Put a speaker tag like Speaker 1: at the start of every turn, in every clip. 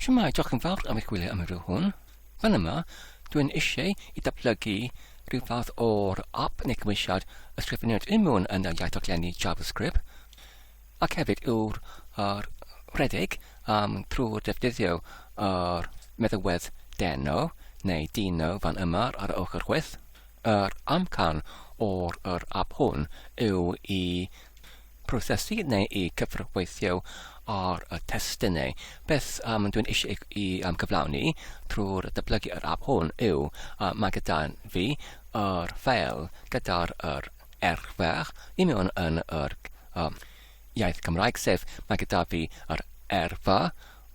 Speaker 1: Shwmae, diolch yn fawr am eich gwylio am y rhyw hwn. Fan yma, dwi'n eisiau i datblygu rhyw fath o'r app neu cymwysiad ysgrifenniad union yn y iaith doglenni JavaScript, ac hefyd yw'r yr rhedeg um, trwy'r defnyddio yr meddalwedd Deno neu Dino fan yma ar y ochr chwith. Yr amcan o'r yr app hwn yw i prosesu neu i cyfrweithio ar y testunau. Beth um, dwi'n eisiau i, i um, cyflawni trwy'r datblygu yr app hwn yw uh, mae gyda fi yr ffeil gyda'r yr erfach i mewn yn yr um, iaith Cymraeg, sef mae gyda fi yr erfa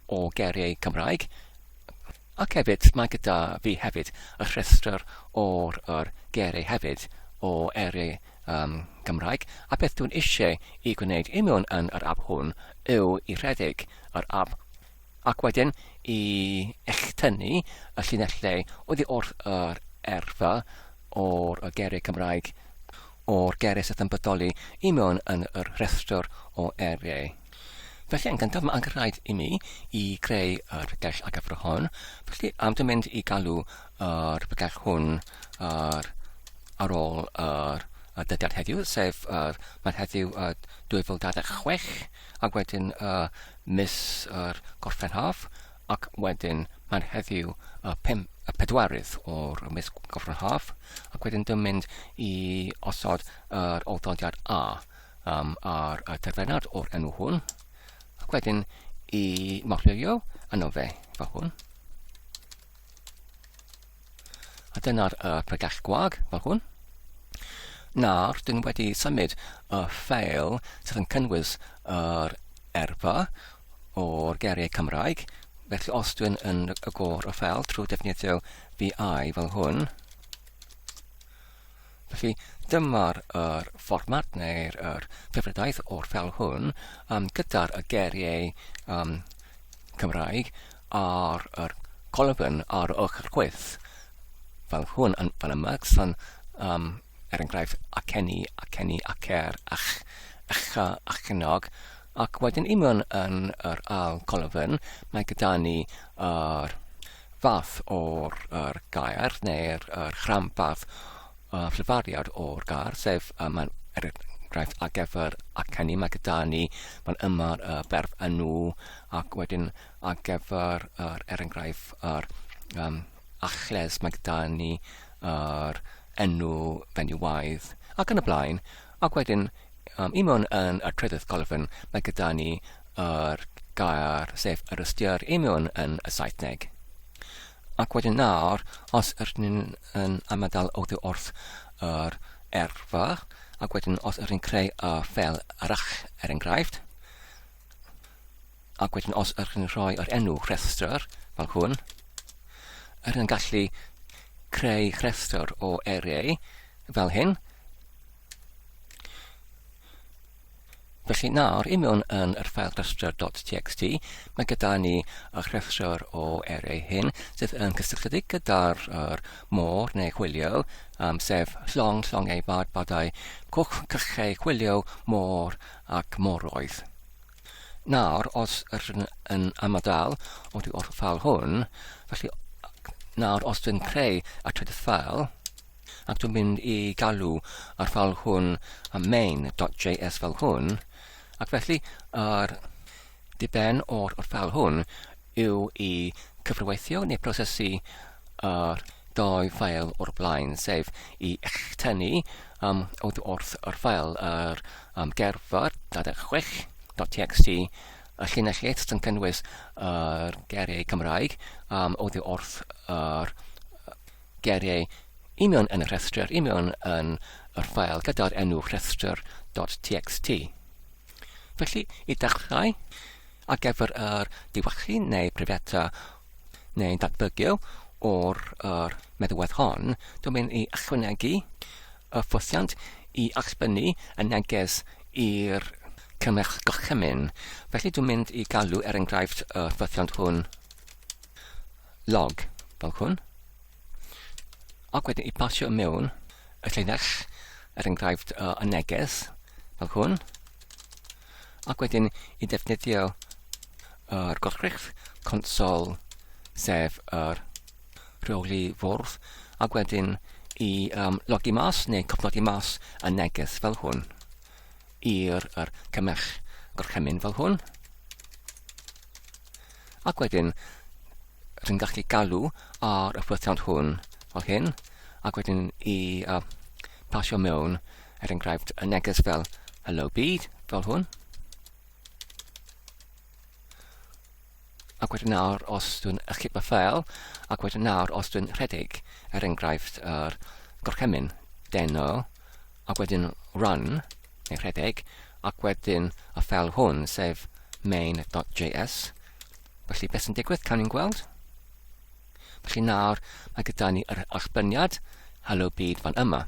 Speaker 1: o geiriau Cymraeg, Ac hefyd, mae gyda fi hefyd y rhestr o'r yr geiriau hefyd, o eiriau um, Gymraeg, a beth dwi'n eisiau i gwneud i mewn yn yr app hwn yw i rhedeg yr app ac wedyn i echdynnu y llinellau oddi wrth yr erfa o'r y geiriau Cymraeg o'r geiriau sydd yn bodoli i mewn yn yr rhestr o eiriau. Felly, yn gyntaf, mae angen rhaid i mi i greu yr gell ar gyfer hon. Felly, am dwi'n mynd i galw yr gell hwn ar, ar ôl yr, y dyddiad heddiw, sef yr, mae'n heddiw uh, 2026, ac wedyn uh, mis yr Gorffen Haf, ac wedyn mae'n heddiw y, pum, y pedwerydd o'r mis Gorffen Haf, ac wedyn dwi'n mynd i osod yr ôl-ddodiad A um, ar y terfynad o'r enw hwn, ac wedyn i morlwyo yno fe fel hwn. A dyna'r uh, pregell gwag fel hwn. Nawr, dyn wedi symud y ffeil sydd yn cynnwys yr erfa o'r geiriau Cymraeg. Felly os dwi'n yn agor y ffeil trwy defnyddio VI fel hwn, Felly, dyma'r yr fformat neu'r yr ffefrydaeth o'r ffeil hwn um, gyda'r y geiriau um, Cymraeg ar yr colofn ar ochr chwith fel hwn yn fel yma, sy'n um, er enghraifft acenni, acenni, acer, ach, acha, achenog, ac wedyn i mewn yn yr ail colofn mae gyda ni yr fath o'r yr gair neu'r yr rhanbarth uh, llefariad o'r gair, sef uh, mae'n er enghraifft ar gyfer aceni mae gyda ni mae'n yma'r uh, berf enw ac wedyn ar gyfer yr er enghraifft yr um, achles mae gyda ni yr enw fenyw-waidd ac yn y blaen ac wedyn um, i mewn yn y trydydd colofn mae gyda ni yr gair, sef yr ystyr i mewn yn y Saesneg. Ac wedyn nawr, os ydyn ni'n yn ymadael oddi wrth yr erfa, ac wedyn os ydyn ni'n creu y ffeil arall, er enghraifft, ac wedyn os ydyn ni'n rhoi yr enw rhestr, fel hwn, ydyn ni'n gallu creu rhestr o eiriau fel hyn. Felly nawr, i mewn yn yr ffael rhestr.txt, mae gyda ni y rhestr o eiriau hyn sydd yn cysylltiedig gyda'r er môr neu chwilio, um, sef llong, llongau, bad, badau, cwch, cychau, chwilio, môr ac moroedd. Nawr, os ydyn yn ymadael oddi wrth y ffael hwn, felly nawr os dwi'n creu y trydydd ffael, ac dwi'n mynd i galw ar ffeil hwn main.js fel hwn, ac felly yr diben o'r, or ffeil hwn yw i cyfrweithio neu prosesu yr doi ffeil o'r blaen, sef i echdynnu um, oddi wrth yr ffeil yr um, gerfar 26.txt y llinell sy'n cynnwys yr geiriau Cymraeg um, oddi wrth yr geiriau union yn y rhestr union yn yr ffael gyda'r enw rhestr.txt. Felly, i dechrau, ar gyfer yr diwallu neu pryfeta neu datblygu o'r yr meddalwedd hon, dwi'n mynd i ychwanegu y ffwythiant i allbynnu y neges i'r cymell gorchymyn. Felly dwi'n mynd i galw er enghraifft y ffwythiant hwn log fel hwn, ac wedyn i pasio mewn y llinell, er enghraifft y neges fel hwn, ac wedyn i defnyddio yr gwrthrych console, sef yr rheoli fwrdd, ac wedyn i um, logi mas neu cofnodi mas y neges fel hwn i'r yr cymell gorchymyn fel hwn. Ac wedyn rwy'n gallu galw ar y ffwythiant hwn fel hyn, ac wedyn i uh, pasio mewn, er enghraifft, y neges fel hello byd, fel hwn. Ac wedyn nawr, os dwi'n achub y ffeil, ac wedyn nawr, os dwi'n rhedeg, er enghraifft, yr gorchymyn deno, ac wedyn run, neu rhedeg, ac wedyn y ffeil hwn, sef main.js. Felly, beth sy'n digwydd, cawn ni'n gweld? Felly nawr, mae gyda ni yr allbyniad hello byd fan yma.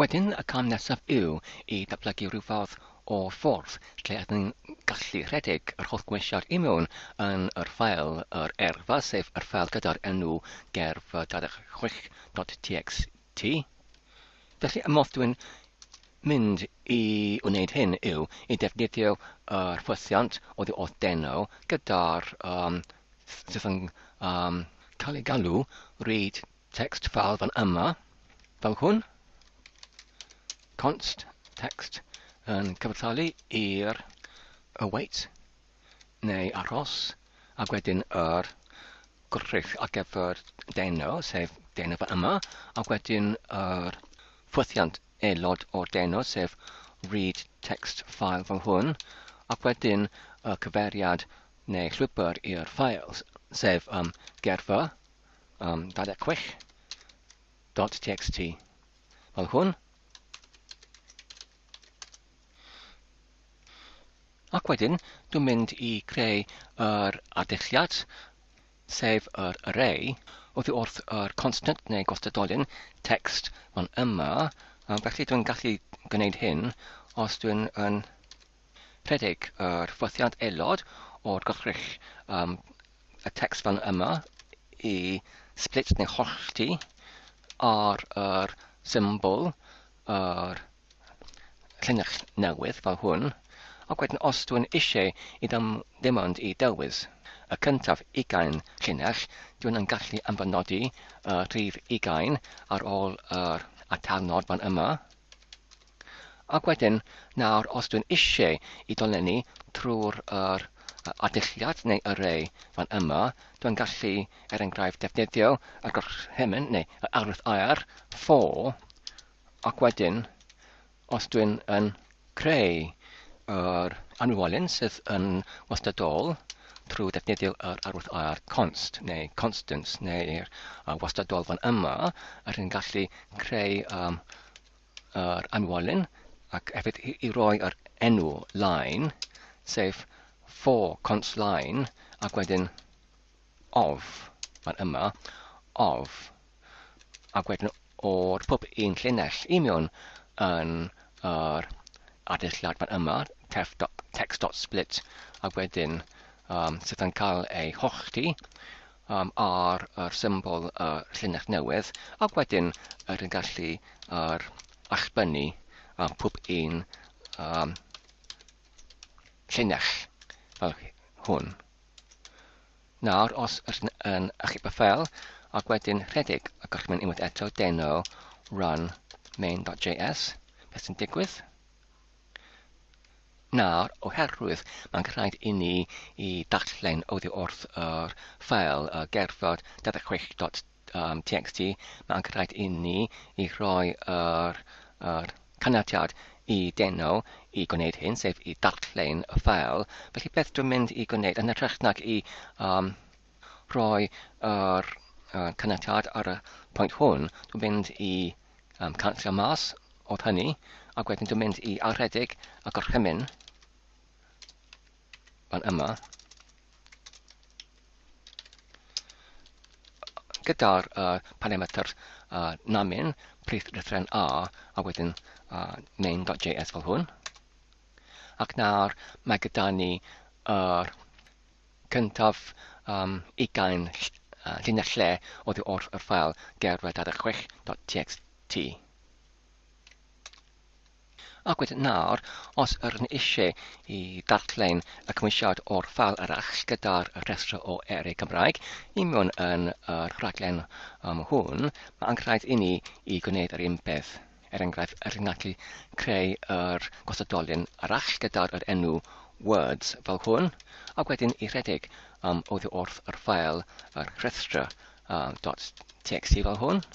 Speaker 1: Wedyn y cam nesaf yw i ddatblygu rhyw fath o ffordd lle ydyn ni'n gallu rhedeg yr holl gymwysiad i mewn yn yr ffael yr erfa, sef yr ffael gyda'r enw gerf 26.txt. Felly y modd dwi'n mynd i wneud hyn yw i defnyddio yr ffwythiant oddi wrth deno gyda'r um, sydd yn um, cael ei galw read text file fan yma, fel hwn, const text yn cyfartalu i'r await neu aros, ac wedyn yr gwrthrych ar gyfer deno, sef deno fan yma, ac wedyn yr ffwythiant aelod o'r deno, sef read text file fel hwn, ac wedyn y cyfeiriad neu llwybr i'r ffael, sef um, gerfa um, 26.txt fel hwn. Ac wedyn, dwi'n mynd i creu yr arddulliad, sef yr array, oddi wrth yr constant neu gwastadolyn text fan yma. Felly dwi'n gallu gwneud hyn os dwi'n yn rhedeg yr ffwythiant aelod o'r gwrthrych um, y text fan yma i split neu hollti ar yr symbol yr llinell newydd fel hwn, ac wedyn os dwi'n eisiau i ddim, ddim ond i dewis y cyntaf ugain llinell, dwi'n yn gallu ymfynodi y rhif ugain ar ôl yr atalnod fan yma. Ac wedyn, nawr os dwi'n eisiau i dolenni trwy'r yr adulliad neu array fan yma, dwi'n gallu, er enghraifft, defnyddio y gorchymyn neu y arwydd air for, ac wedyn, os dwi'n yn creu yr anwolyn sydd yn wastadol trwy defnyddio yr arwydd air const neu constants neu'r wastadol fan yma, rydyn ni'n gallu creu um, yr anwolyn ac hefyd i, i roi yr enw line, sef for const line, ac wedyn of, fan yma, of, ac wedyn o'r pob un llinell i mewn yn yr adeilad fan yma, text.split, ac wedyn um, sydd yn cael ei hollti um, ar yr symbol y llinell newydd, ac wedyn yr yn gallu yr allbynnu um, pob un um, llinell fel hwn. Nawr, os ydyn yn achub y ffeil, ac wedyn rhedeg y gorchymyn unwaith eto, deno run main.js, beth sy'n digwydd? Nawr, oherwydd mae'n rhaid i ni i darllen oddi wrth yr ffeil y gerfod 26.txt, mae'n rhaid i ni i rhoi yr, yr caniatâd i Deno i gwneud hyn, sef i darllen y ffeil. Felly beth dwi'n mynd i gwneud yn hytrach nag i um, rhoi yr uh, caniatâd ar y pwynt hwn, dwi'n mynd i um, canslo mas oedd hynny, ac wedyn dwi'n mynd i aredig a gorchymyn fan yma gyda'r uh, parametr uh, namin prif lythrennau A a wedyn uh, main.js fel hwn. Ac nawr mae gyda ni yr cyntaf um, ugain llinell lle oddi wrth yr ffael gerdded 26.txt. Ac wedyn nawr, os yr yn eisiau i ddarllen y cymwysiad o'r ffael arall gyda'r rhestr o eiriau Cymraeg i mewn yn yr rhaglen um, hwn, mae angen i ni i gwneud yr un peth. Er enghraifft, yr yn gallu creu yr gosodolyn arall gyda'r yr enw words fel hwn, ac wedyn i rhedeg um, oddi wrth yr ffael yr rhestr um, .txt fel hwn.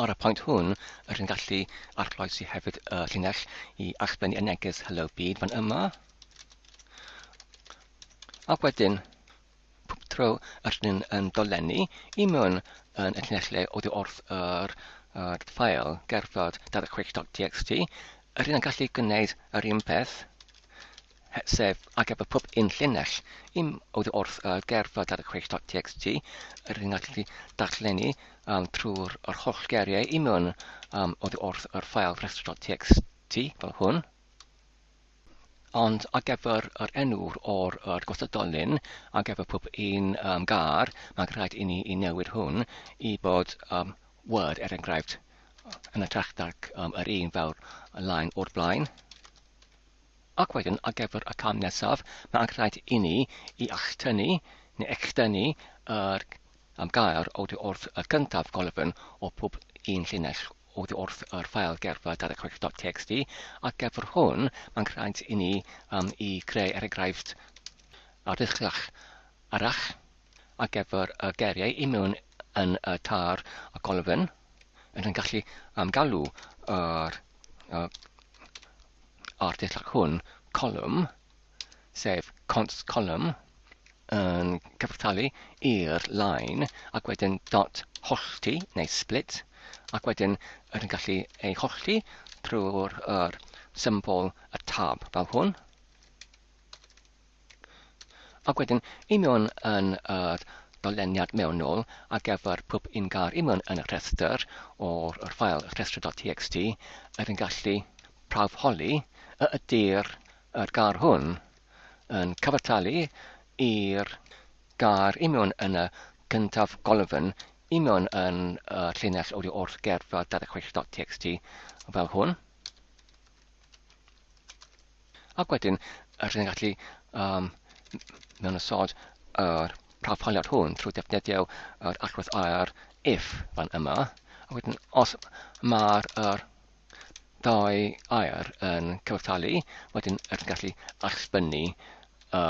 Speaker 1: Ar y pwynt hwn, rydyn ni'n gallu arloesi hefyd y llinell i allbennu y neges Hello Byd fan yma. Ac wedyn, pob tro rydyn ni'n yn dolenni i mewn yn y llinellau oddi wrth yr, yr ffael gerfod 26.txt, rydyn ni'n gallu gwneud yr un peth sef ar gyfer pob un llinell un oddi wrth y gerfa 26.txt, rydyn ni'n gallu darllennu um, trwy'r yr holl geiriau i mewn um, oddi wrth yr ffael rhestr.txt fel hwn. Ond ar gyfer yr enw o'r yr gosodolyn, ar gyfer pob un um, gair, mae'n rhaid i ni i newid hwn i bod um, Word, er enghraifft, yn hytrach nag um, yr un fel y lain o'r blaen. Ac wedyn ar gyfer y cam nesaf, mae'n rhaid i ni i alltynnu neu echdynnu yr um, gair oddi wrth y cyntaf golofn o pob un llinell oddi wrth yr ffael gerfa 26.txt. Ar gyfer hwn, mae'n rhaid i ni um, i creu er enghraifft arddull arall ar gyfer y geiriau i mewn yn y tar y golofn. Yn gallu um, galw yr uh, a'r dull hwn column, sef const column, yn cyfartalu i'r line ac wedyn dot hollti neu split ac wedyn yr yn gallu ei hollti trwy'r yr symbol y tab fel hwn. Ac wedyn i mewn yn yr doleniad mewnol ar gyfer pob un gair i mewn yn y rhestr o'r yr ffael rhestr.txt er yn gallu prawfholi y ydy'r yr gair hwn yn cyfartalu i'r gair i mewn yn y cyntaf golofn i mewn yn y llinell oddi wrth gerfa 26.txt fel hwn. Ac wedyn, rydyn ni'n gallu um, mewn ysod yr prawfholiad hwn trwy defnyddio yr allwedd air if fan yma. A wedyn, os mae'r yr ddau air yn cyfartalu, wedyn rydyn ni'n gallu allbynnu y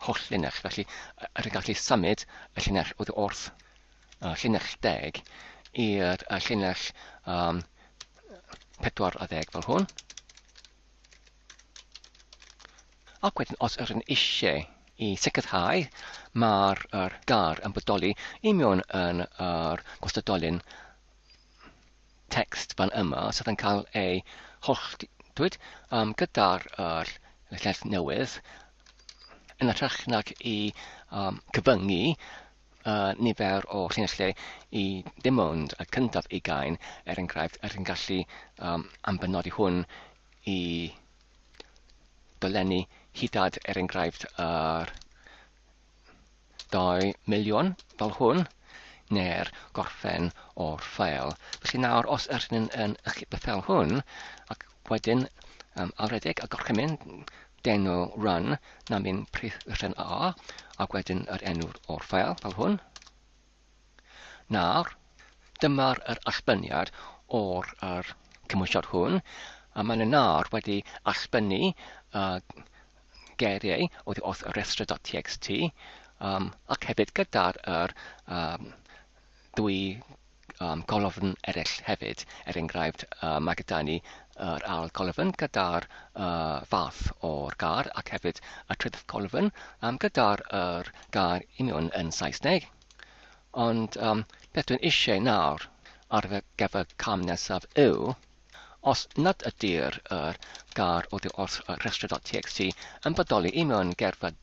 Speaker 1: holl linell. Felly, rydyn ni'n gallu symud y llinell oddi wrth y llinell deg i'r llinell um, 40 fel hwn. Ac wedyn os ydyn eisiau i sicrhau mae'r yr gar yn bodoli i mewn yn yr gwastadolyn text fan yma sydd yn cael ei holltwyd um, gyda'r yr llinell newydd yn hytrach nag i um, cyfyngu uh, nifer o llinellau i dim ond y cyntaf ugain, er enghraifft, er yn gallu um, ambenodi hwn i dolenni hydad, er enghraifft, yr 2 miliwn fel hwn, neu'r gorffen o'r ffeil. Felly nawr, os ydyn yn ychydig fel hwn, ac wedyn um, alredeg a gorchymyn denw run na mynd prif rhan A, ac wedyn yr enw o'r ffeil fel hwn. Nawr, dyma'r yr allbyniad o'r yr cymwysiad hwn, a maen nhw nawr wedi allbynnu uh, geiriau oddi wrth y rhestr.txt, um, ac hefyd gyda'r yr, um, dwy um, golofn eraill hefyd. Er enghraifft, uh, mae gyda ni yr ail golofn gyda'r uh, fath o'r gair ac hefyd y trydydd golofn um, gyda'r er gair union yn Saesneg. Ond um, beth dwi'n eisiau nawr ar gyfer cam nesaf yw, os nad ydy'r er gair oddi wrth y rhestr.txt yn bodoli i mewn gerfa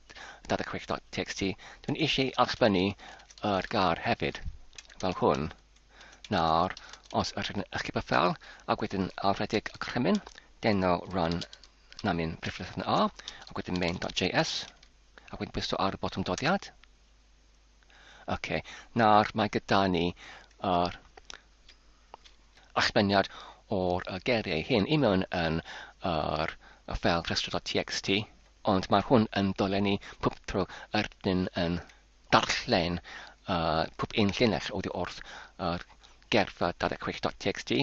Speaker 1: 26.txt, dwi'n eisiau allbynnu yr gair hefyd, fel hwn. Nawr, os ydych yn achub y ffeil ac wedyn alredeg y gorchymyn, deno run namin priflythryn A, ac wedyn main.js, ac wedyn pwyso ar y botwm doddiad. Ok, nawr mae gyda ni yr allbyniad o'r geiriau hyn i mewn yn yr ffeil rhestr.txt, ond mae hwn yn dolenni pob tro yr ydyn yn darllen pob un llinell oddi wrth yr gerfa 26.txt.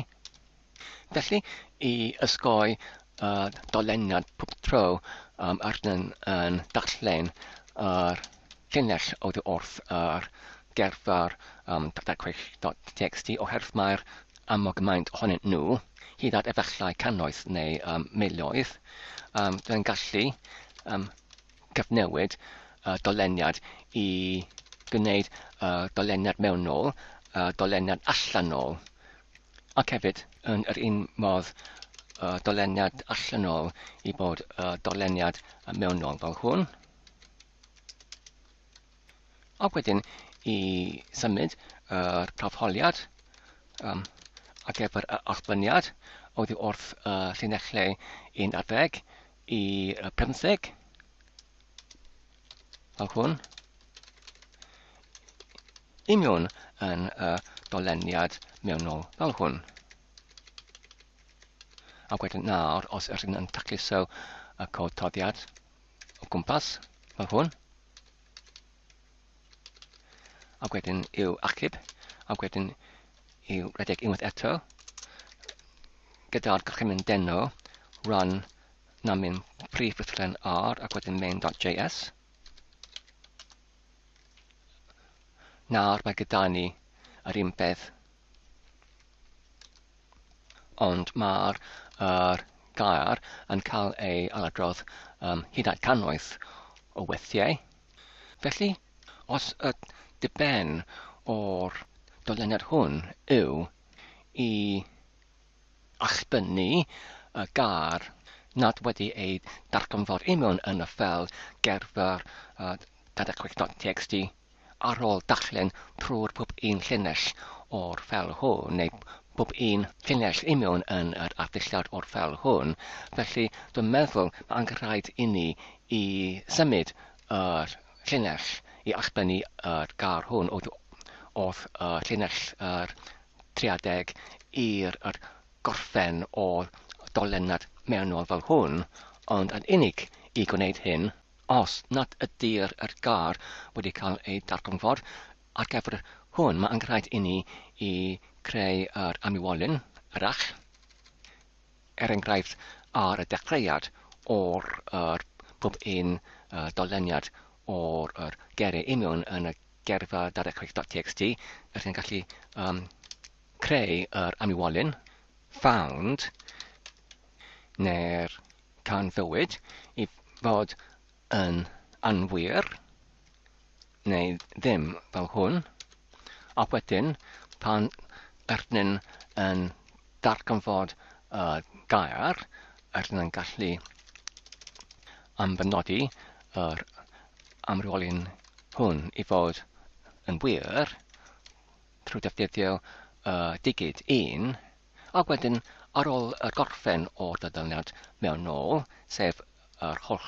Speaker 1: Felly, i ysgoi y doleniad pob tro yr ydyn yn darllen yr llinell oddi wrth yr gerfa'r 26.txt oherwydd mae'r amok maint ohonyn nhw, hyd at efallai cannoedd neu miloedd, dwi'n gallu cyfnewid y doleniad i gwneud y doleniad mewnol, y doleniad allanol, ac hefyd yn yr un modd y doleniad allanol i bod y doleniad mewnol fel hwn. Ac wedyn i symud yr prawfholiad ar gyfer y allbyniad oddi wrth y llinellau 11 i 15 fel hwn i mewn yn y doleniad mewnol fel hwn. Ac wedyn nawr, os ydyn yn tacluso y cod toddiad o gwmpas fel hwn, ac wedyn i'w achub, ac wedyn i'w redeg unwaith eto, gyda'r gorchymyn deno run namin prif lythyren R ac wedyn main.js. Nawr mae gyda ni yr un peth Ond mae'r yr gair yn cael ei ailadrodd hyd at cannoedd o weithiau. Felly, os y diben o'r doleniad hwn yw i allbynnu y gair nad wedi ei darganfod union yn y ffeil gerfyr 26.txt, ar ôl darllen trwy'r pob un llinell o'r ffeil hwn, neu pob un llinell i mewn yn yr arddulliad o'r ffeil hwn, felly dwi'n meddwl mae angen rhaid i ni i symud yr llinell i allbynnu yr gair hwn oedd oedd y llinell yr 30 i'r yr gorffen o'r dolennad mewnol fel hwn, ond yn unig i gwneud hyn Os nad ydy'r yr gair wedi cael ei darganfod ar gyfer hwn, mae angen rhaid i ni i creu yr amywolyn arall, er enghraifft ar y dechreuad o'r yr pob un doleniad o'r yr geiriau union yn y gerfa 26.txt, ydych chi'n gallu creu yr amywolyn found neu'r canfuwyd i fod yn anwir neu ddim fel hwn, ac wedyn pan ydyn yn darganfod y gair, ydyn yn gallu ambenodi yr amrywiolyn hwn i fod yn wir trwy ddefnyddio y digid 1, Ac wedyn, ar ôl y gorffen o'r dadlaniad mewn nôl, sef yr holl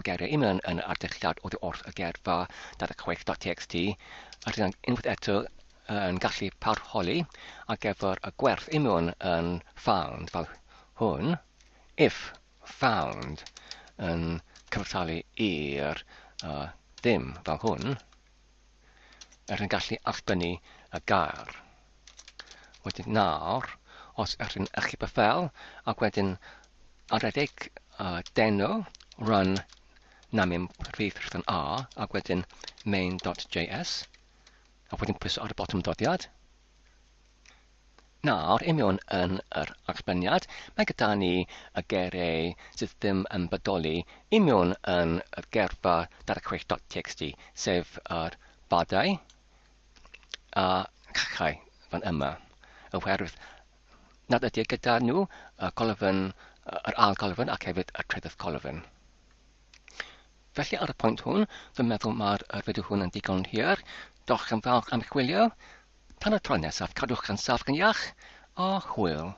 Speaker 1: geiriau union yn yr arddulliad oddi wrth y gerfa 26.txt, rydyn ni unwaith eto yn gallu parholi ar gyfer y gwerth union yn found fel hwn, if found yn cyfartalu i'r ddim fel hwn, rydyn ni'n gallu allbynnu y gair. Wedyn nawr, os ydych chi'n achub y ffeil, ac wedyn aredig deno run namim prif rhithan A, ac wedyn main.js, ac wedyn pwyso ar y botwm doddiad. Nawr, i mewn yn yr arbenniad, mae gyda ni y geiriau sydd ddim yn bodoli i mewn yn y gerfa 26.txt, sef yr badau a cachau fan yma, oherwydd nad ydy gyda nhw y colofn, yr ail colofn ac hefyd y trydydd colofn. Felly ar y pwynt hwn, dwi'n meddwl mae'r fideo hwn yn digon hir. Diolch yn fawr am chwilio. Tan y tro nesaf, cadwch yn saff ac yn iach, a hwyl.